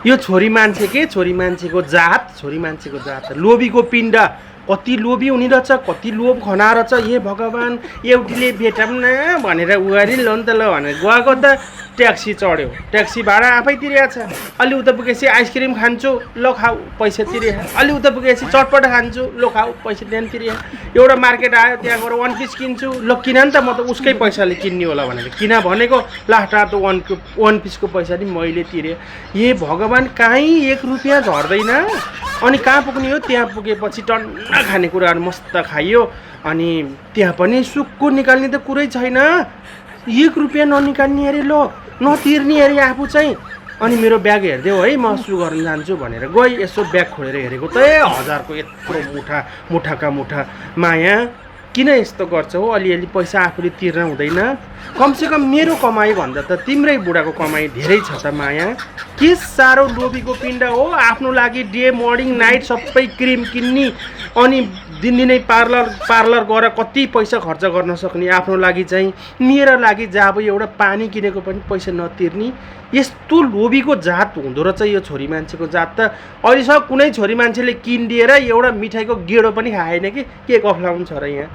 यो छोरी मान्छे के छोरी मान्छेको जात लोभीको पिण्ड कति लोभी हुने रहेछ कति लोभ खना रहेछ ए भगवान् एउटीले भेटौँ न भनेर उगारी ल नि त ल भनेर गएको त ट्याक्सी चढ्यो ट्याक्सी भाडा आफै तिरेको छ अलि उता पुगेपछि आइसक्रिम खान्छु ल खाऊ पैसा तिरे अलि उता पुगेपछि चटपट खान्छु ल खाऊ पैसा त्यहाँ तिरे एउटा मार्केट आयो त्यहाँ गएर वान पिस किन्छु ल किन नि त म त उसकै पैसाले किन्ने होला भनेर किन भनेको लास्ट त वान पिसको पैसा नि मैले तिरेँ ए भगवान् कहीँ 1 रुपियाँ झर्दैन अनि कहाँ पुग्ने हो त्यहाँ पुगेपछि टन्न खानेकुराहरू मस्त खाइयो अनि त्यहाँ पनि सुक्को निकाल्ने त कुरै छैन 1 रुपियाँ ननिकाल्ने अरे ल नतिर्ने अरे आफू चाहिँ अनि मेरो ब्याग हेरिदेऊ है म सु गर्न जान्छु भनेर गई यसो ब्याग खोलेर हेरेको त 1000 को यत्रो मुठाका मुठा माया किन यस्तो गर्छ हो अलिअलि पैसा आफूले तिर्न हुँदैन कमसेकम मेरो कमाई भन्दा त तिम्रै बुढाको कमाई धेरै छ त माया के साह्रो लोभीको पिण्ड हो आफ्नो लागि डे मर्निङ नाइट सबै क्रिम किन्ने अनि दिनदिनै पार्लर गएर कति पैसा खर्च गर्न सक्ने आफ्नो लागि चाहिँ मेरो लागि जब एउटा पानी किनेको पनि पैसा नतिर्ने यस्तो लोभीको जात हुँदो रहेछ यो छोरी मान्छेको जात त अहिलेसम्म कुनै छोरी मान्छेले किनिदिएर एउटा मिठाईको गेडो पनि खाएन कि के गफ लाउनु छ र यहाँ।